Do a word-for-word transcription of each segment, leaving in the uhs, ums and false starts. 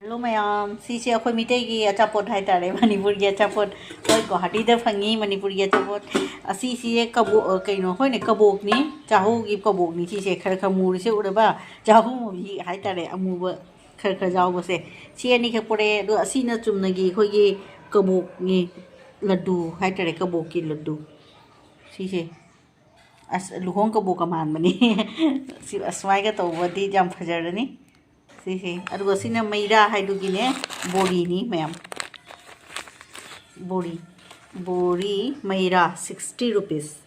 Hello ꯃꯌꯥꯝ, ꯁꯤꯁꯦ ꯑꯩꯈꯣꯏ ꯃꯤꯇꯩꯒꯤ ꯑꯆꯥꯄꯣꯠ ꯍꯥꯏꯇꯥꯔꯦ, ꯃꯅꯤꯄꯨꯔꯒꯤ ꯑꯆꯥꯄꯣꯠ꯫ ꯍꯣꯏ, ꯒꯨꯋꯥꯍꯥꯇꯤꯗ ꯐꯪꯉꯤ ꯃꯅꯤꯄꯨꯔꯒꯤ ꯑꯆꯥꯄꯣꯠ꯫ ꯑꯁꯤꯁꯦ ꯀꯕꯣꯛ, ꯑ, ꯀꯩꯅꯣ, ꯍꯣꯏꯅꯦ, ꯀꯕꯣꯛꯅꯤ, ꯆꯥꯍꯧꯒꯤ ꯀꯕꯣꯛꯅꯤ꯫ ꯁꯤꯁꯦ ꯈꯔ ꯈꯔ ꯃꯨꯔꯤꯁꯦ ꯎꯔꯕ? ꯆꯥꯍꯧ ꯃꯨꯕꯤ ꯍꯥꯏꯇꯥꯔꯦ, ꯑꯃꯨꯕ ꯈꯔ ꯈꯔ ꯌꯥꯎꯕꯁꯦ꯫ ꯁꯤ ꯑꯅꯤꯈꯛ ꯄꯨꯔꯛꯑꯦ꯫ ꯑꯗꯣ ꯑꯁꯤꯅ ꯆꯨꯝꯅꯒꯤ ꯑꯩꯈꯣꯏꯒꯤ ꯀꯕꯣꯛꯅꯤ, ꯂꯗꯨ ꯍꯥꯏꯇꯥꯔꯦ, ꯀꯕꯣꯛꯀꯤ ꯂꯗꯨ꯫ ꯁꯤꯁꯦ ꯑꯁ, ꯂꯨꯍꯣꯡ ꯀꯕꯣꯛꯀ ꯃꯥꯟꯕꯅꯤ꯫ ꯁꯤ ꯑꯁꯨꯃꯥꯏꯒ ꯇꯧꯕꯗꯤ ꯌꯥꯝ ꯐꯖꯔꯅꯤ꯫ ꯁꯤꯁꯦ꯫ ꯑꯗꯨꯒ ꯁꯤꯅ ꯃꯩꯔꯥ ꯍꯥꯏꯗꯨꯒꯤꯅꯦ, ꯕꯣꯔꯤꯅꯤ ꯃꯌꯥꯝ꯫ ꯕꯣꯔꯤ, ꯕꯣꯔꯤ ꯃꯩꯔꯥ, sixty rupees꯫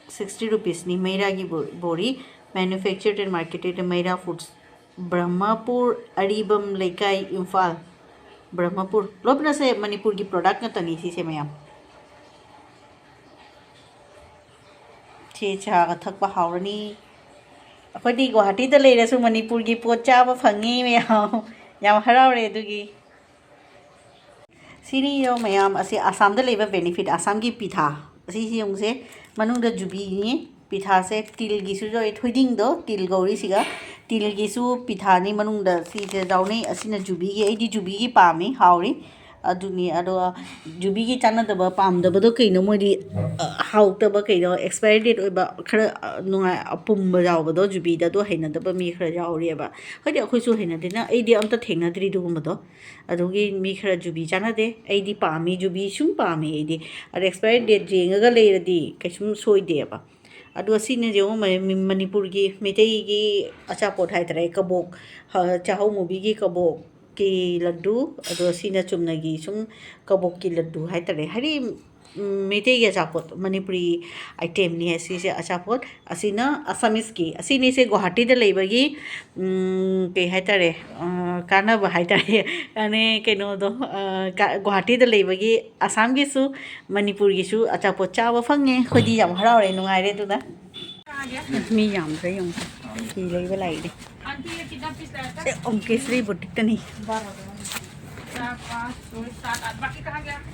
Sixty rupeesꯅꯤ ꯃꯩꯔꯥꯒꯤ ꯕꯣ-, ꯕꯣꯔꯤ꯫ Manufactured and marketed ꯃꯩꯔꯥ Foods, ꯕ꯭ꯔꯍ꯭ꯃꯄꯨꯔ, ꯑꯔꯤꯕꯝ ꯂꯩꯀꯥꯏ, ꯏꯝꯐꯥꯜ꯫ ꯕ꯭ꯔꯍ꯭ꯃꯄꯨꯔ꯫ ꯂꯣꯏꯅꯁꯦ ꯃꯅꯤꯄꯨꯔꯒꯤ product ꯉꯥꯛꯇꯅꯤ ꯁꯤꯁꯦ ꯃꯌꯥꯝ꯫ ꯁꯤ ꯆꯥꯒ ꯊꯛꯄ ꯍꯥꯎꯔꯅꯤ꯫ ꯑꯩꯈꯣꯏꯗꯤ ꯒꯨꯋꯥꯍꯥꯇꯤꯗ ꯂꯩꯔꯁꯨ ꯃꯅꯤꯄꯨꯔꯒꯤ ꯄꯣꯠ ꯆꯥꯕ ꯐꯪꯉꯤ ꯃꯌꯥꯝ꯫ ꯌꯥꯝ ꯍꯔꯥꯎꯔꯦ ꯑꯗꯨꯒꯤ꯫ ꯁꯤꯅꯤ ꯌꯦꯡꯉꯣ ꯃꯌꯥꯝ, ꯑꯁꯤ ꯑꯁꯥꯝꯗ ꯂꯩꯕ benefit, ꯑꯁꯥꯝꯒꯤ ꯄꯤꯊꯥ꯫ ꯑꯁꯤꯁꯤ ꯌꯦꯡꯉꯨꯁꯦ, ꯃꯅꯨꯡꯗ ꯖꯨꯕꯤꯅꯤ꯫ ꯄꯤꯊꯥꯁꯦ ꯇꯤꯜꯒꯤꯁꯨ ꯌꯥꯎꯏ, ꯊꯣꯏꯗꯤꯡꯗꯣ, ꯇꯤꯜ ꯀꯧꯔꯤꯁꯤꯒ꯫ ꯇꯤꯜꯒꯤꯁꯨ ꯄꯤꯊꯥꯅꯤ ꯃꯅꯨꯡꯗ, ꯁꯤꯁꯦ ꯌꯥꯎꯅꯩ꯫ ꯑꯁꯤꯅ ꯖꯨꯕꯤꯒꯤ, ꯑꯩꯗꯤ ꯖꯨꯕꯤꯒꯤ ꯄꯥꯝꯃꯤ, ꯍꯥꯎꯔꯤ꯫ ꯑꯗꯨꯅꯤ꯫ ꯑꯗꯣ ꯖꯨꯕꯤꯒꯤ ꯆꯥꯟꯅꯗꯕ, ꯄꯥꯝꯗꯕꯗꯣ ꯀꯩꯅꯣ? ꯃꯣꯏꯗꯤ, ꯑ, ꯍꯥꯎꯇꯕ ꯀꯩꯅꯣ, expiry date ꯑꯣꯏꯕ ꯈꯔ, ꯑ, ꯅꯨꯡꯉꯥꯏ-, ꯑꯄꯨꯝꯕ ꯌꯥꯎꯕꯗꯣ, ꯖꯨꯕꯤꯗ ꯑꯗꯣ ꯍꯩꯅꯗꯕ ꯃꯤ ꯈꯔ ꯌꯥꯎꯔꯤꯑꯕ꯫ ꯍꯣꯏꯗꯤ ꯑꯩꯈꯣꯏꯁꯨ ꯍꯩꯅꯗꯦꯅ, ꯑꯩꯗꯤ ꯑꯝꯇ ꯊꯦꯡꯅꯗ꯭ꯔꯤ ꯑꯗꯨꯒꯨꯝꯕꯗꯣ꯫ ꯑꯗꯨꯒꯤ ꯃꯤ ꯈꯔ ꯖꯨꯕꯤ ꯆꯥꯟꯅꯗꯦ, ꯑꯩꯗꯤ ꯄꯥꯝꯃꯤ, ꯖꯨꯕꯤ ꯁꯨꯝ ꯄꯥꯝꯃꯤ ꯑꯩꯗꯤ꯫ ꯑꯗ expiry date ꯌꯦꯡꯉꯒ ꯂꯩꯔꯗꯤ ꯀꯩꯁꯨꯝ ꯁꯣꯏꯗꯦꯕ꯫ ꯑꯗꯣ ꯁꯤꯅ ꯌꯦꯡꯉꯨ, ꯃ-, ꯃ-, ꯃꯅꯤꯄꯨꯔꯒꯤ ꯃꯩꯇꯩꯒꯤ ꯑꯆꯥꯄꯣꯠ ꯍꯥꯏꯇꯥꯔꯦ, ꯀꯕꯣꯛ, ꯍ-, ꯆꯥꯍꯧ ꯃꯨꯕꯤꯒꯤ ꯀꯕꯣꯛꯀꯤ ꯂꯗꯨ꯫ ꯑꯗꯣ ꯁꯤꯅ ꯆꯨꯝꯅꯒꯤ ꯁꯨꯝ ꯀꯕꯣꯛꯀꯤ ꯂꯗꯨ ꯍꯥꯏꯇꯥꯔꯦ꯫ ꯍꯥꯏꯗꯤ, ꯎꯝ, ꯃꯩꯇꯩꯒꯤ ꯑꯆꯥꯄꯣꯠ, ꯃꯅꯤꯄꯨꯔꯤ itemꯅꯤ ꯍꯥꯏ ꯁꯤꯁꯦ ꯑꯆꯥꯄꯣꯠ꯫ ꯑꯁꯤꯅ Assameseꯀꯤ, ꯑꯁꯤꯅꯤꯁꯦ ꯒꯨꯋꯥꯍꯥꯇꯤꯗ ꯂꯩꯕꯒꯤ, ꯎꯝ, ꯀꯩ ꯍꯥꯏꯇꯥꯔꯦ, ꯑ, ꯀꯥꯟꯅꯕ ꯍꯥꯏꯇꯥꯔꯦ꯫ ꯑꯅꯦ ꯀꯩꯅꯣꯗꯣ, ꯑ, ꯀ-, ꯒꯨꯋꯥꯍꯥꯇꯤꯗ ꯂꯩꯕꯒꯤ ꯑꯁꯥꯝꯒꯤꯁꯨ ꯃꯅꯤꯄꯨꯔꯒꯤꯁꯨ ꯑꯆꯥꯄꯣꯠ ꯆꯥꯕ ꯐꯪꯉꯦ꯫ ꯑꯩꯈꯣꯏꯗꯤ ꯌꯥꯝ ꯍꯔꯥꯎꯔꯦ, ꯅꯨꯡꯉꯥꯏꯔꯦ ꯑꯗꯨꯅ꯫ ꯃꯤ ꯌꯥꯝꯗ꯭ꯔꯦ ꯌꯦꯡꯉꯨ, ꯐꯤ ꯂꯩꯕ ꯂꯥꯛꯏꯅꯦ꯫ ꯁꯦ ꯑꯣꯝꯀꯦꯁ꯭ꯔꯤ ꯕꯨꯇꯤꯛꯇꯅꯤ꯫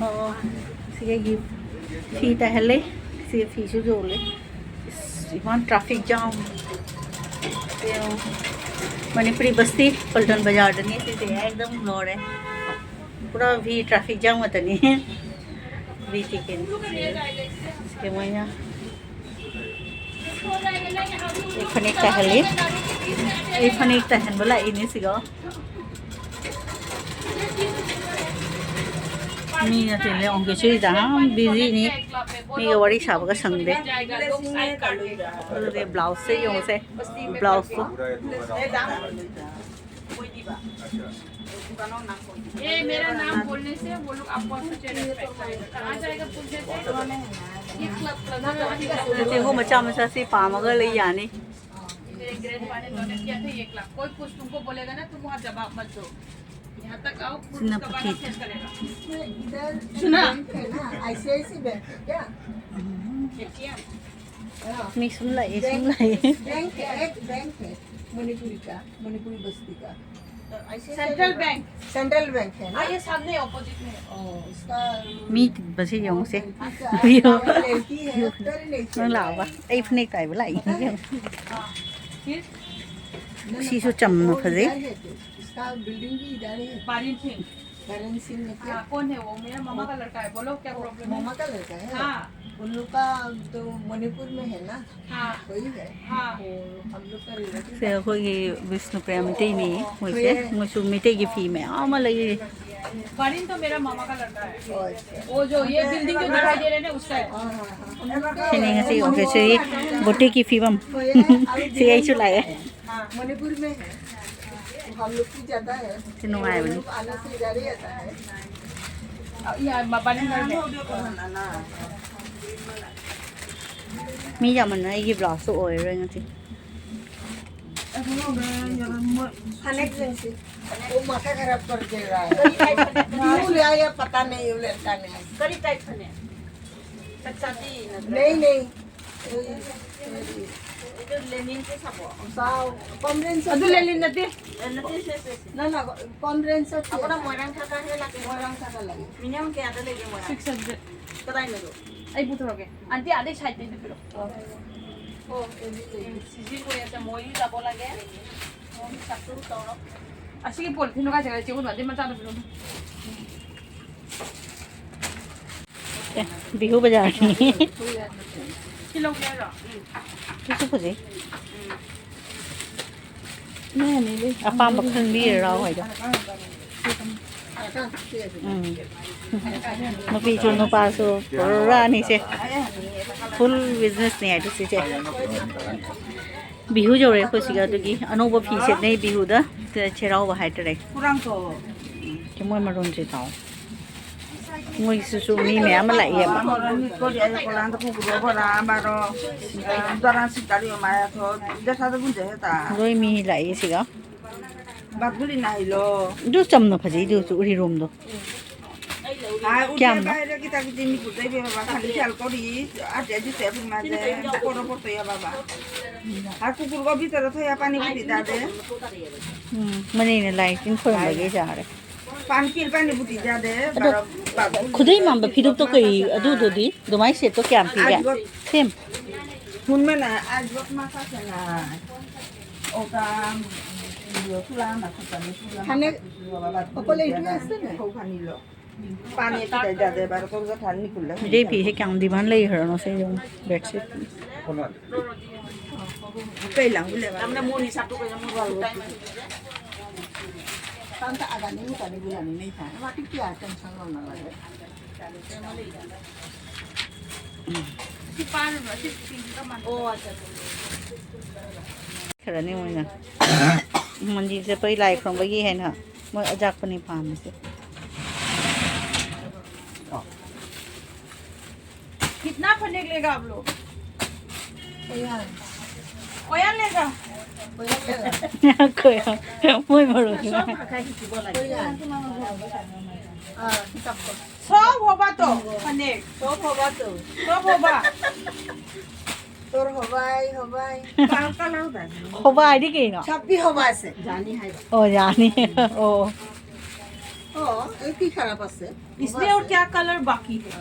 ꯑꯣ, ꯁꯤ ꯑꯩꯒꯤ ꯐꯤ ꯇꯥꯏꯍꯜꯂꯦ꯫ ꯁꯤ ꯐꯤꯁꯨ ꯌꯣꯜꯂꯦ꯫ ꯏꯁ, ꯏꯃꯥ traffic jam꯫ ꯌꯦꯡꯉꯣ꯫ ꯃꯅꯤꯄꯨꯔꯤ ꯕꯁꯇꯤ ꯄꯜꯇꯟ ꯕꯖꯥꯔꯗꯅꯤ ꯁꯤꯁꯦ, ꯑꯦꯛꯗꯝ ꯂꯣꯏꯔꯦ꯫ ꯄꯨꯔꯥ ꯚꯤ, ꯇ꯭ꯔꯥꯐꯤꯛ ꯖꯥꯝ ꯉꯥꯛꯇꯅꯤ꯫ V ticket. ꯁꯤꯒ ꯃꯣꯏꯅ ꯑꯩ ꯐꯅꯦꯛ ꯇꯥꯏꯍꯜꯂꯤ꯫ ꯑꯩ ꯐꯅꯦꯛ ꯇꯥꯏꯍꯟꯕ ꯂꯥꯛꯏꯅꯦ ꯁꯤꯒ꯫ ꯃꯤꯅ ꯆꯤꯜꯂꯦ, ꯑꯣꯡꯀꯦ ꯁꯨꯏꯗ ꯌꯥꯝ ꯕꯤꯖꯤꯅꯤ꯫ ꯃꯤꯒ ꯋꯥꯔꯤ ꯁꯥꯕꯒ ꯁꯪꯗꯦ꯫ ꯑꯗꯨꯗꯤ ꯕ꯭ꯂꯥꯎꯁꯁꯦ ꯌꯦꯡꯉꯨꯁꯦ꯫ ꯕ꯭ꯂꯥꯎꯁꯇꯣ꯫ ये मेरा नाम बोलने से वो लोग आपको अच्छे से respect करेगा। कहाँ जाएगा पूछने से? ये क्लब, क्लब। ꯅꯠꯇꯦ, ꯃꯆꯥ ꯃꯆꯥꯁꯤ ꯄꯥꯝꯃꯒ ꯂꯩ ꯌꯥꯅꯤ꯫ मेरे ग्रैंडपा ने डोनेट किया था एक लाख। कोई कुछ तुमको बोलेगा ना, तुम वहाँ जवाब मत दो। यहाँ तक आओ, पुलिस का बड़ा फेस करेगा। इसमें इधर सुना? बैंक है ना, आईसीआईसी बैंक है क्या? एटीएम। हाँ। ꯃꯤ ꯁꯨꯝ ꯂꯥꯛꯑꯦ, ꯁꯨꯝ ꯂꯥꯛꯑꯦ꯫ बैंक है, एक बैंक है मणिपुरी का, मणिपुरी बस्ती का। Central bank. सेंट्रल बैंक है ना? हाँ, ये सामने अपोजिट में है। ओ, उसका ꯃꯤ ꯇꯤꯟꯕꯁꯦ ꯌꯦꯡꯉꯨꯁꯦ꯫ ꯂꯩꯇꯦ, ꯂꯩꯇꯦ, ꯂꯩꯇꯦ꯫ ꯅꯪ ꯂꯥꯛꯑꯕ? ꯑꯩ ꯐꯅꯦꯛ ꯇꯥꯏꯕ ꯂꯥꯛꯏ꯫ हाँ, फिर? ꯁꯤꯁꯨ ꯆꯝꯅ ꯐꯖꯩ꯫ इसका बिल्डिंग भी इधर ही है। बारिन सिंह। बारिन सिंह में क्या? हाँ, कौन है वो? मेरा मामा का लड़का है। बोलो, क्या प्रॉब्लम है? मामा का लड़का है? हाँ। उन लोग का तो मणिपुर में है ना? हाँ। वही है। हाँ। वो हम लोग का रिलेटिव। ꯁꯦ, ꯑꯩꯈꯣꯏꯒꯤ ꯕꯤꯁꯅꯨꯄ꯭ꯔꯤꯌꯥ ꯃꯩꯇꯩꯅꯤ ꯃꯣꯏꯁꯦ꯫ ꯃꯣꯏꯁꯨ ꯃꯩꯇꯩꯒꯤ ꯐꯤ ꯃꯌꯥꯝ ꯑꯃ ꯂꯩꯔꯤ꯫ बारिन तो मेरा मामा का लड़का है। वो जो ये बिल्डिंग जो दिखाई दे रहे हैं ना, उसका है। ꯁꯤꯅꯤ ꯉꯁꯤ ꯑꯣꯐꯤꯁꯀꯤ ꯕꯨꯇꯤꯛꯀꯤ ꯐꯤꯕꯝ꯫ ꯁꯤ ꯑꯩꯁꯨ ꯂꯥꯛꯑꯦ꯫ हाँ, मणिपुर में है। हम लोग की ज्यादा है। ꯁꯤ ꯅꯨꯡꯉꯥꯏꯕꯅꯤ꯫ हम लोग आना से इधर ही आता है। अब यहाँ बारिन में। ꯃꯤ ꯌꯥꯝꯃꯟꯅ ꯑꯩꯒꯤ ꯕ꯭ꯂꯥꯎꯁꯁꯨ ꯑꯣꯏꯔꯔꯣꯏ ꯉꯁꯤ꯫ वो माथा खराब कर दे रहा है। क्यों ले आया पता नहीं, वो लड़का ने। Curry type फने। कच्चा ती नहीं, नहीं। इधर लेनिन से सबो। साव, कम रेंज से। अदु लेनिन नते। नते से से। ना, ना, कम रेंज से। अपना मोरंग थाका है, लाके मोरंग थाका लगे। मिनिमम के आधा लेके मोरंग। Six hundred. कदाई में दो। ꯑꯩ ꯄꯨꯊꯣꯔꯛꯀꯦ꯫ ꯑꯟꯇꯤ, ꯑꯗꯩ ꯁꯥꯏꯗꯇꯩꯗꯨ ꯄꯤꯔꯛꯑꯣ꯫ ꯑꯣ, ꯑꯦ, ꯁꯤꯖꯤꯟ ꯀꯣꯏ ꯑꯁꯦ ꯃꯣꯏ ꯂꯥꯛꯄ ꯂꯥꯛꯀꯦ꯫ ꯑꯁꯤꯒꯤ ꯄꯣꯂꯤꯊꯤꯟꯗꯣ ꯀꯥꯏ ꯆꯠꯈ꯭ꯔꯦ? ꯆꯦ ꯎꯅꯨ, ꯑꯗꯨꯏ ꯃꯆꯥꯗꯣ ꯄꯤꯔꯛꯎꯅꯦ꯫ ꯑꯦ, ꯕꯤꯍꯨ ꯕꯖꯥꯔꯅꯤ꯫ ꯁꯤ ꯂꯧꯒꯦ ꯍꯥꯏꯔꯣ? ꯁꯤꯁꯨ ꯐꯖꯩ꯫ ꯑꯄꯥꯝꯕ ꯈꯟꯕꯤꯔꯔꯥꯎ ꯍꯥꯏꯗꯣ꯫ ꯎꯝ꯫ ꯅꯨꯄꯤꯁꯨ ꯅꯨꯄꯥꯁꯨ ꯄꯨꯔꯥꯅꯤꯁꯦ꯫ Full businessꯅꯦ ꯍꯥꯏꯗꯣ ꯁꯤꯁꯦ꯫ ꯕꯤꯍꯨ ꯌꯧꯔꯦ ꯑꯩꯈꯣꯏ ꯁꯤꯒ, ꯑꯗꯨꯒꯤ ꯑꯅꯧꯕ ꯐꯤ ꯁꯦꯠꯅꯩ ꯕꯤꯍꯨꯗ꯫ ꯁꯤꯗ ꯆꯩꯔꯥꯎꯕ ꯍꯥꯏꯇꯥꯔꯦ꯫ ꯁꯤ ꯃꯣꯏ ꯃꯔꯣꯟꯁꯦ ꯇꯥꯎ꯫ ꯃꯣꯏꯒꯤꯁꯤꯁꯨ ꯃꯤ ꯃꯌꯥꯝ ꯑꯃ ꯂꯥꯛꯑꯦꯕ꯫ ꯂꯣꯏ ꯃꯤ ꯂꯥꯛꯑꯦ ꯁꯤꯒ꯫ ꯑꯗꯨ ꯆꯝꯅ ꯐꯖꯩꯗꯨꯁꯨ ꯎꯔꯤꯔꯣꯝꯗꯣ꯫ ꯀꯌꯥꯝꯅꯣ? ꯎꯝ, ꯃꯅꯦꯅ ꯂꯥꯏ ꯇꯤꯟ ꯈꯣꯏꯔꯝꯕꯒꯤ ꯌꯥꯔꯦ꯫ ꯑꯗꯣ ꯈꯨꯗꯩ ꯃꯥꯟꯕ ꯐꯤꯗꯨꯛꯇꯣ ꯀꯩ, ꯑꯗꯨꯗꯨꯗꯤ ꯑꯗꯨꯃꯥꯏꯅ ꯁꯦꯠꯇꯣ ꯀꯌꯥꯝ ꯄꯤꯒꯦ? Same. ꯐꯅꯦꯛ ꯑꯩꯈꯣꯏ ꯂꯩꯇ꯭ꯔꯤ ꯑꯁꯤꯅꯦ꯫ ꯃꯤꯇꯩ ꯐꯤꯁꯦ ꯀꯌꯥꯝ demand ꯂꯩꯈ꯭ꯔꯅꯣ ꯁꯦ ꯌꯦꯡꯉꯨ, bedsheet꯫ ꯈꯔꯅꯤ ꯃꯣꯏꯅ ꯃꯟꯗꯤꯔ ꯆꯠꯄꯒꯤ ꯂꯥꯏ ꯈꯨꯔꯨꯝꯕꯒꯤ ꯍꯥꯏꯅ ꯃꯣꯏ ꯑꯖꯥꯛꯄꯅꯤ ꯄꯥꯝꯃꯤꯁꯦ꯫ कितना फनेक लेगा आप लोग? कोया लेगा? कोया, ꯃꯣꯏ ꯃꯔꯣꯟ꯫ ꯁꯣꯞ ꯍꯣꯕꯥ ꯇꯣ ꯐꯅꯦꯛ꯫ ꯁꯣꯞ ꯍꯣꯕꯥ ꯇꯣ꯫ ꯁꯣꯞ ꯍꯣꯕꯥ꯫ তোর হবাই, হবাই। ꯍꯣꯕꯥ ꯍꯥꯏꯗꯤ ꯀꯩꯅꯣ? ছাব্বিশ হবা আছে। জানি হাই। ꯑꯣ, ꯌꯥꯅꯤ꯫ ꯑꯣ꯫ ꯑꯣ, এই কি খারাপ আছে? इसमें और क्या कलर बाकी है?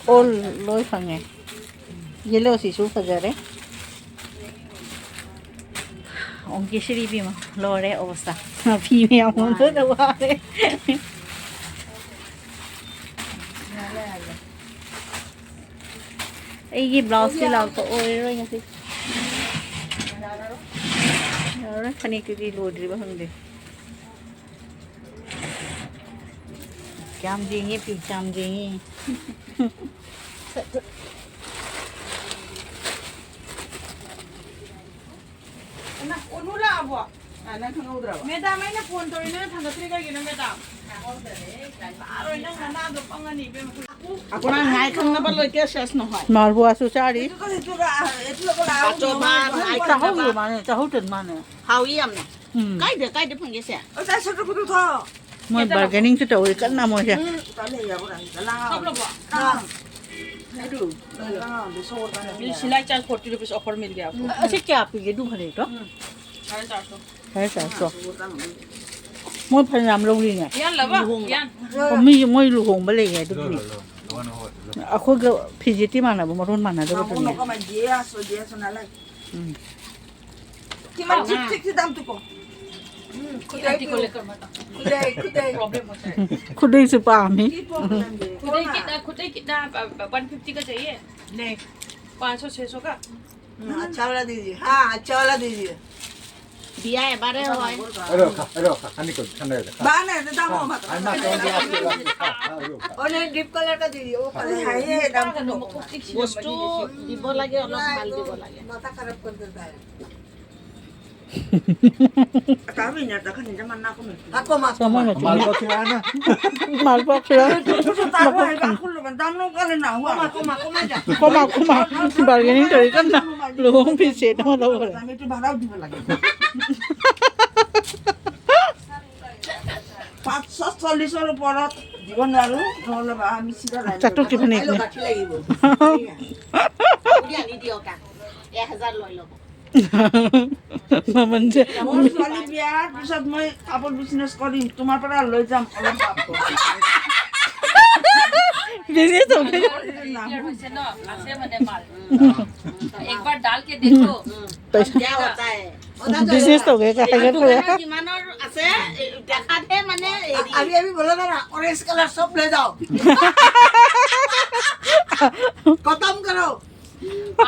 ꯑꯣ, ꯂꯣꯏ ꯐꯪꯉꯦ꯫ Yellow ꯁꯤꯁꯨ ꯐꯖꯔꯦ꯫ ꯑꯣꯡꯀꯦꯁꯔꯤ ꯏꯕꯦꯝꯃ, ꯂꯣꯏꯔꯦ ꯑꯣꯕꯁꯇꯥ꯫ ꯐꯤ ꯃꯌꯥꯝ ꯑꯣꯟꯊꯣꯛꯅ ꯋꯥꯔꯦ꯫ ꯑꯩꯒꯤ ꯕ꯭ꯂꯥꯎꯁꯀꯤ ꯂꯥꯛꯄ ꯑꯣꯏꯔꯔꯣꯏ ꯉꯁꯤ꯫ ꯌꯥꯔꯔꯣꯏ, ꯐꯅꯦꯛꯇꯨꯗꯤ ꯂꯣꯏꯗ꯭ꯔꯤꯕ ꯈꯪꯗꯦ꯫ ꯀꯌꯥꯝ ꯌꯦꯡꯉꯤ, ꯐꯤ ꯀꯌꯥꯝ ꯌꯦꯡꯉꯤ꯫ ꯀꯅꯥ? ꯑꯣꯅꯨ ꯂꯥꯛꯑꯕꯣ? ꯑ, ꯅꯪ ꯈꯪꯍꯧꯗ꯭ꯔꯕ? ꯃꯦꯗꯥꯝ, ꯑꯩꯅ ꯐꯣꯟ ꯇꯧꯔꯤ, ꯅꯪ ꯊꯥꯡꯒꯠꯇ꯭ꯔꯤ ꯀꯩꯒꯤꯅꯣ, ꯃꯦꯗꯥꯝ? ꯇꯥꯔꯣꯏ, ꯅꯪ ꯅꯅꯥꯗꯣ ꯄꯪꯉꯅꯤ, ꯏꯕꯦꯝꯃ꯫ ꯑꯩꯈꯣꯏ ꯉꯥꯏ ꯈꯪꯅꯕ ꯂꯣꯏ ꯀꯦꯁ ꯅꯣ ꯍꯣꯏ꯫ ꯃꯥꯜꯄꯨꯋꯥꯁꯨ ꯆꯥꯔꯤ꯫ ꯑꯆꯧꯕ ꯉꯥꯏ ꯈꯪꯅꯕ꯫ ꯆꯥꯍꯧꯗ꯭ꯔ ꯃꯥꯅꯦ, ꯆꯥꯍꯧꯗ꯭ꯔ ꯃꯥꯅꯦ꯫ ꯍꯥꯎꯏ ꯌꯥꯝꯅ꯫ ꯎꯝ꯫ ꯀꯥꯏꯗ, ꯀꯥꯏꯗ ꯐꯪꯒꯦ ꯁꯦ? ꯃꯣꯏ ꯕꯥꯔꯒꯦꯅꯤꯡꯁꯨ ꯇꯧꯔꯤ ꯀꯟꯅ ꯃꯣꯏꯁꯦ꯫ ꯊꯣꯛꯂꯕꯣ? ꯃꯤ ꯁꯤꯂꯥꯏ ꯆꯥꯔꯖ forty rupees offer मिल गया आपको। ꯑꯁꯤ ꯀꯌꯥ ꯄꯤꯒꯦ ꯑꯗꯨ ꯐꯅꯦꯛꯇꯣ? ꯁꯥꯔꯦ ꯆꯥꯔꯁꯣ꯫ ꯃꯣꯏ ꯐꯅꯌꯥꯝ ꯂꯧꯔꯤꯅꯦ꯫ ꯌꯥꯟꯂꯕ? ꯌꯥꯟ꯫ ꯑꯣ, ꯃꯤ, ꯃꯣꯏ ꯂꯨꯍꯣꯡꯕ ꯂꯩꯌꯦ ꯑꯗꯨꯒꯤ꯫ ꯑꯩꯈꯣꯏꯒ ꯐꯤꯖꯦꯠꯇꯤ ꯃꯥꯟꯅꯕ, ꯃꯔꯣꯟ ꯃꯥꯟꯅꯗꯕꯗꯨꯅꯦ꯫ ꯎꯝ꯫ ꯈꯨꯗꯩ, ꯈꯨꯗꯩ꯫ ꯈꯨꯗꯩꯁꯨ ꯄꯥꯝꯃꯤ꯫ ꯈꯨꯗꯩ ꯀꯤꯠꯅ, ꯈꯨꯗꯩ ꯀꯤꯠꯅ, ꯄ-, ꯄ-, one fifty का चाहिए? नहीं। पाँच सौ, छह सौ का? हम्म, अच्छा वाला दीजिए। हाँ, अच्छा वाला दीजिए। বিয়া এবাৰে হয়। ৰখা, ৰখা, খানি কৰি, খানি কৰি। বানাই দে, দাম কমাত। আমাৰ তই বিয়া আছে, ৰখা, ৰখা। অনে ডিপ কালাৰ এটা দি দিয়ক। অ, খালি হাঁহিয়ে দাম কমাব। বস্তু দিব লাগে, অলপ ভাল দিব লাগে। মাথা খাৰাপ কৰি দেতা হে। Kami niya, daghan niya man ako, may Ako, mas Tama na, Mahal ko sila na. Mahal pa sila. Ako, ako, ako, ako, ako, ako, ako, Kuma, kuma, kuma dyan. Kuma, kuma. Bargaining ka rin na. Luhong pisit naman ako. Kami ito, baraw, di ba lagi? পাঁচশ চল্লিশৰ ওপৰত দিব নোৱাৰো, নহ'লে বা আমি চিধা line চাটো কি মানে? কাইলৈ গাঁঠি লাগিব। উলিয়াই আনি দিয়ক, এহেজাৰ লৈ ল'ব। মামন যে। মোৰ ছোৱালী বিয়াৰ পিছত মই কাপোৰ বিজনেছ কৰিম, তোমাৰ পৰা লৈ যাম অলপ কাপোৰ। বিজনেছ হ'ব। ক্লিয়াৰ হৈছে ন? আছে মানে মাল। একবাৰ ডাল কে দেখো। পইচা। क्या होता है? বিজনেছ টোকে কাকে আৰু পুৰা। দোকানৰ যিমানৰ আছে, এ, দেখাতহে মানে হেৰি। अभी अभी बोला था ना, ऑरेंज कलर सब ले जाओ। खत्म करो।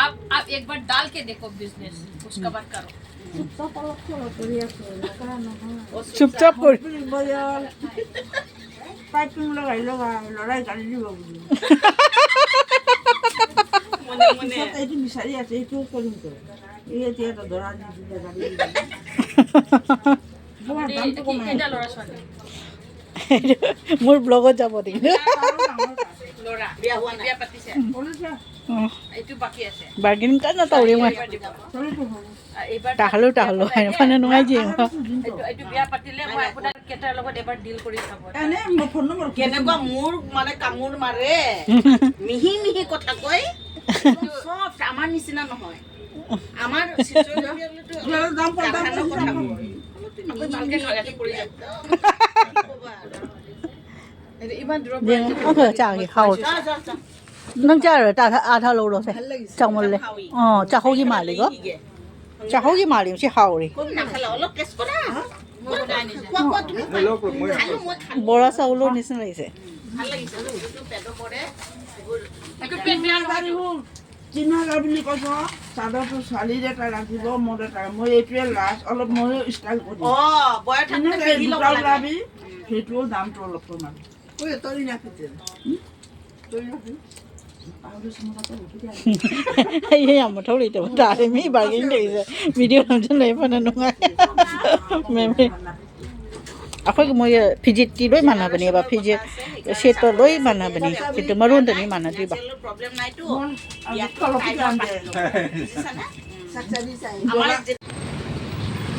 आप आप एक बार डाल के देखो बिजनेस, उसका बाद करो। চুপচাপ কৰি। পাইপিং লগাই লগাই ল'ৰাই গালি দিব বুলি। মনে মনে। পিছত এইটো বিচাৰি আছে, এইটো কৰিম তো। এই এতিয়া এটা দৰা দি দিলে গালি দিব। বোমা দামটো কমাই। কেইটা ল'ৰা ছোৱালী? মোৰ ব্লগত যাব দিম। ল'ৰা। বিয়া হোৱা নাই। বিয়া পাতিছে? কৰিছে। এইটো বাকী আছে। বাৰ্গেনিং কাৰ না তাউৰি মই। এইবাৰ দিব। কৰিছে, কৰিছে। এইবাৰ টাহলো, টাহলো, এইবাৰ এফালে নুৱাই দিয়ে। এইটো, এইটো বিয়া পাতিলে মই আপোনাক কেটাৰ লগত এবাৰ ডিল কৰি চাব। এনে মোৰ ফোন নম্বৰ কেনেকুৱা মোৰ মানে কামোৰ মাৰে, মিহি মিহি কথা কয়, একদম চফ্ট, আমাৰ নিচিনা নহয়। আমাৰ শিলচৰীয়াতো ইয়াৰ দাম পাম, দাম ডাঙৰ পাম, কথা দাম কয়। পাম। আপুনি ভালকে খালে পৰি যাব। ক'বা আৰু। এইটো ইমান দূৰৰ পৰা যে, আহিছে। অ, চাওঁগে, খাওঁ। যা, যা, যা। ꯅꯪ ꯆꯥꯔꯣꯏ? ꯆꯥ-, ꯑꯥ, ꯊꯥ ꯂꯧꯔꯣꯁꯦ꯫ ꯆꯥꯎꯃꯜꯂꯦ꯫ ꯑꯣ, ꯆꯥꯛꯍꯧꯒꯤ ꯃꯥꯜꯂꯤꯀꯣ? ꯆꯥꯛꯍꯧꯒꯤ ꯃꯥꯜꯂꯤ, ꯁꯤ ꯍꯥꯎꯔꯤ꯫ ꯀꯣꯟ ꯅꯥꯈꯜꯂ, অলপ টেষ্ট কৰা। মই বনাই আনিছোঁ। খোৱা, খোৱা, তুমি খোৱা। খালোঁ, মই খালোঁ, মই খালোঁ। বৰা চাউলৰ নিচিনা লাগিছে। ভাল লাগিছে, এইটো পেটো পৰে। এইটো পেট বেয়া নহয়। চিনাগা বুলি কৈছ, চাদৰটো ছোৱালীৰ এটা লাগিব, মোৰ এটা। মই এইটোৱে লাজ, অলপ ময়ো ষ্টাইল কৰিম। অ, বয়া থাকোঁতে চিনাগা পিন্ধি ল'ব দুটা লাগে। ওলাবি, সেইটোও দামটো অলপ কমাবি। ꯑꯩ ꯌꯥꯝ ꯃꯊꯧ ꯂꯩꯇꯕ ꯇꯥꯔꯦ, ꯃꯤ ꯕꯥꯔꯒꯦꯅꯤꯡ ꯇꯧꯔꯤꯁꯦ꯫ ꯚꯤꯗꯤꯑꯣ ꯅꯝꯁꯤꯜꯂꯛꯑꯦ ꯐꯅ ꯅꯨꯡꯉꯥꯏ꯫ ꯃꯦꯝ, ꯑꯩꯈꯣꯏꯒꯤ ꯃꯣꯏꯒꯤ ꯐꯤꯖꯦꯠꯇꯤ ꯂꯣꯏ ꯃꯥꯟꯅꯕꯅꯦꯕ, ꯐꯤꯖꯦꯠ ꯁꯦꯠꯇꯣ ꯂꯣꯏ ꯃꯥꯟꯅꯕꯅꯦ, ꯀꯤꯟꯇꯨ ꯃꯔꯣꯟꯗꯅꯤ ꯃꯥꯟꯅꯗ꯭ꯔꯤꯕ꯫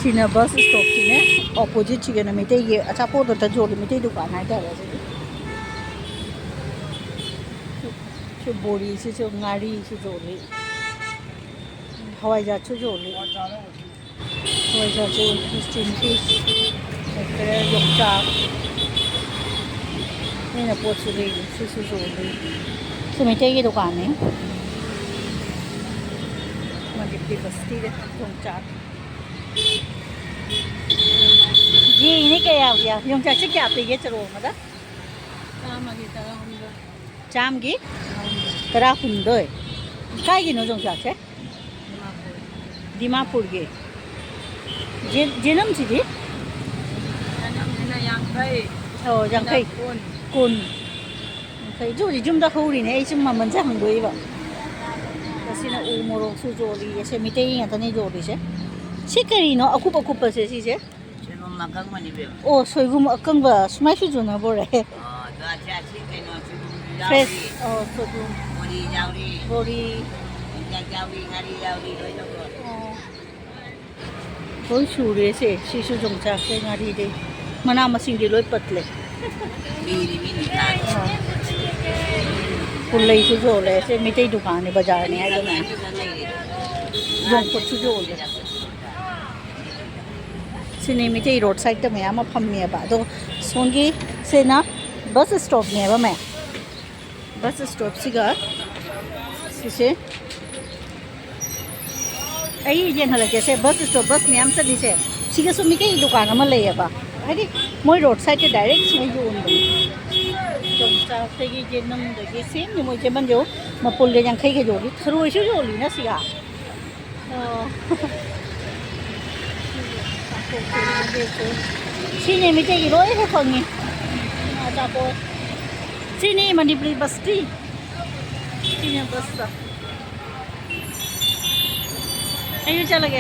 ꯁꯤꯅ ꯕꯁ ꯁ꯭ꯇꯣꯞꯀꯤꯅꯦ, ꯑꯣꯄꯣꯖꯤꯠꯁꯤꯒꯅ ꯃꯩꯇꯩꯒꯤ ꯑꯆꯥꯄꯣꯠ ꯑꯗ ꯌꯣꯜꯂꯤ, ꯃꯩꯇꯩ ꯗꯨꯀꯥꯟ ꯍꯥꯏꯇꯥꯔꯦ ꯁꯤꯗꯤ꯫ ꯁꯤ ꯕꯣꯔꯤꯁꯤꯁꯨ, ꯉꯥꯔꯤꯁꯨ ꯌꯣꯜꯂꯤ, ꯍꯋꯥꯏꯖꯥꯔꯁꯨ ꯌꯣꯜꯂꯤ꯫ ꯍꯋꯥꯏꯖꯥꯔꯁꯨ ꯌꯣꯜꯂꯤ, ꯁ꯭ꯇꯤꯝ ꯐꯤꯁ, ꯑꯗꯩ ꯌꯣꯡꯆꯥꯛ, ꯑꯩꯅ ꯄꯣꯠꯁꯨ ꯂꯩꯔꯤ, ꯁꯤꯁꯨ ꯌꯣꯜꯂꯤ꯫ ꯁꯤ ꯃꯩꯇꯩꯒꯤ ꯗꯨꯀꯥꯟꯅꯤ꯫ ꯃꯅꯤꯄꯨꯔꯤ ꯕꯁꯇꯤꯗ ꯌꯣꯡꯆꯥꯛ꯫ ꯌꯦꯡꯉꯤꯅꯦ ꯀꯌꯥ ꯀꯌꯥ꯫ ꯌꯣꯡꯆꯥꯛꯁꯦ ꯀꯌꯥ ꯄꯤꯒꯦ ꯆꯔꯣ ꯑꯃꯗ? ꯆꯥꯝꯃꯒꯤ ꯇꯔꯥꯍꯨꯝꯗꯣꯏ꯫ ꯆꯥꯝꯃꯒꯤ? ꯇꯔꯥꯍꯨꯝꯗꯣꯏ꯫ ꯇꯔꯥꯍꯨꯝꯗꯣꯏ꯫ ꯀꯥꯏꯒꯤꯅꯣ ꯌꯣꯡꯆꯥꯛꯁꯦ? ꯗꯤꯃꯥꯄꯨꯔ꯫ ꯗꯤꯃꯥꯄꯨꯔꯒꯤ꯫ ꯖꯦ-, ꯖꯦꯅꯝꯁꯤꯗꯤ? ꯖꯦꯅꯝꯁꯤꯅ ꯌꯥꯡꯈꯩ꯫ ꯑꯣ, ꯌꯥꯡꯈꯩ꯫ ꯀꯨꯟ꯫ ꯀꯨꯟ꯫ ꯌꯥꯡꯈꯩ꯫ ꯑꯗꯨꯕꯨꯗꯤ ꯌꯨꯝꯗ ꯍꯧꯔꯤꯅꯦ, ꯑꯩ ꯁꯨꯝ ꯃꯃꯜꯁꯦ ꯍꯪꯗꯣꯛꯏꯕ꯫ ꯑꯁꯤꯅ ꯎ ꯃꯣꯔꯣꯛꯁꯨ ꯌꯣꯜꯂꯤ, ꯑꯁꯦ ꯃꯤꯇꯩ ꯉꯥꯛꯇꯅꯦ ꯌꯣꯜꯂꯤꯁꯦ꯫ ꯁꯤ ꯀꯔꯤꯅꯣ ꯑꯀꯨꯞ ꯑꯀꯨꯞꯄꯁꯦ ꯁꯤꯁꯦ? ꯁꯣꯏꯕꯨꯝ ꯑꯀꯪꯕꯅꯤ, ꯏꯕꯦꯝꯃ꯫ ꯑꯣ, ꯁꯣꯏꯕꯨꯝ ꯑꯀꯪꯕ ꯁꯨꯃꯥꯏꯁꯨ ꯌꯣꯟꯅꯕꯣꯔꯦ? ꯑꯣ, ꯑꯗꯣ ꯑꯁꯤ, ꯑꯁꯤ ꯀꯩꯅꯣ, ꯁꯣꯏꯕꯨꯝꯁꯨ ꯌꯥꯎꯔꯤ꯫ ꯐ꯭ꯔꯦꯁ꯫ ꯑꯣ, ꯁꯣꯏꯕꯨꯝ꯫ ꯕꯣꯔꯤ ꯌꯥꯎꯔꯤ꯫ ꯕꯣꯔꯤ꯫ ꯌꯣꯡꯆꯥꯛ ꯌꯥꯎꯔꯤ, ꯉꯥꯔꯤ ꯌꯥꯎꯔꯤ, ꯂꯣꯏꯅꯃꯛ꯫ ꯑꯣ꯫ ꯂꯣꯏ ꯁꯨꯔꯦꯁꯦ꯫ ꯁꯤꯁꯨ ꯌꯣꯡꯆꯥꯛꯁꯦ, ꯉꯥꯔꯤꯗꯩ꯫ ꯃꯅꯥ ꯃꯁꯤꯡꯗꯤ ꯂꯣꯏ ꯄꯠꯂꯦ꯫ ꯂꯤꯔꯤ ꯃꯤꯅꯤ ꯆꯥꯔꯤ꯫ ꯑꯥ꯫ ꯄꯨꯜꯂꯩꯁꯨ ꯌꯣꯜꯂꯦ꯫ ꯁꯦ ꯃꯤꯇꯩ ꯗꯨꯀꯥꯟꯅꯦ, ꯕꯖꯥꯔꯅꯦ ꯍꯥꯏꯗꯅ꯫ ꯌꯣꯡꯄꯨꯠꯁꯨ ꯌꯣꯜꯂꯦ꯫ ꯁꯤꯅꯤ ꯃꯤꯇꯩ ꯔꯣꯗ ꯁꯥꯏꯗꯇ ꯃꯌꯥꯝ ꯑꯃ ꯐꯝꯃꯦꯕ꯫ ꯑꯗꯣ ꯁꯣꯝꯒꯤ ꯁꯤꯅ ꯕꯁ ꯁ꯭ꯇꯣꯞꯅꯦꯕ ꯃꯌꯥꯝ꯫ ꯕꯁ ꯁ꯭ꯇꯣꯞꯁꯤꯒ ꯁꯤꯁꯦ ꯑꯩ ꯌꯦꯡꯍꯜꯂꯛꯀꯦꯁꯦ꯫ ꯕꯁ ꯁ꯭ꯇꯣꯞ, ꯕꯁ ꯃꯌꯥꯝ ꯆꯠꯂꯤꯁꯦ, ꯁꯤꯒꯁꯨ ꯃꯤꯇꯩ ꯗꯨꯀꯥꯟ ꯑꯃ ꯂꯩꯌꯦꯕ꯫ ꯍꯥꯏꯗꯤ ꯃꯣꯏ ꯔꯣꯗ ꯁꯥꯏꯗꯇ ꯗꯥꯏꯔꯦꯛ ꯁꯤꯃ ꯌꯣꯟꯕꯅꯤ꯫ ꯌꯣꯡꯆꯥꯛꯇꯒꯤ, ꯌꯦꯅꯝꯗꯒꯤ ꯁꯦꯝꯅꯤ ꯃꯣꯏꯁꯦ꯫ ꯃꯟꯗꯦ ꯃꯄꯨꯜꯗ ꯌꯥꯡꯈꯩꯒ ꯌꯣꯜꯂꯤ꯫ ꯊꯔꯣꯏꯁꯨ ꯌꯣꯜꯂꯤꯅ ꯁꯤꯒ꯫ ꯑꯣ꯫ ꯁꯤꯅꯦ ꯃꯤꯇꯩꯒꯤ ꯂꯣꯏꯅ ꯐꯪꯉꯤ꯫ ꯑꯆꯥꯄꯣꯠ꯫ ꯁꯤꯅꯤ ꯃꯅꯤꯄꯨꯔꯤ ꯕꯁꯇꯤ꯫ ꯁꯤꯅꯦ ꯕꯁꯇ꯫ ꯑꯩꯁꯨ ꯆꯠꯂꯒꯦ꯫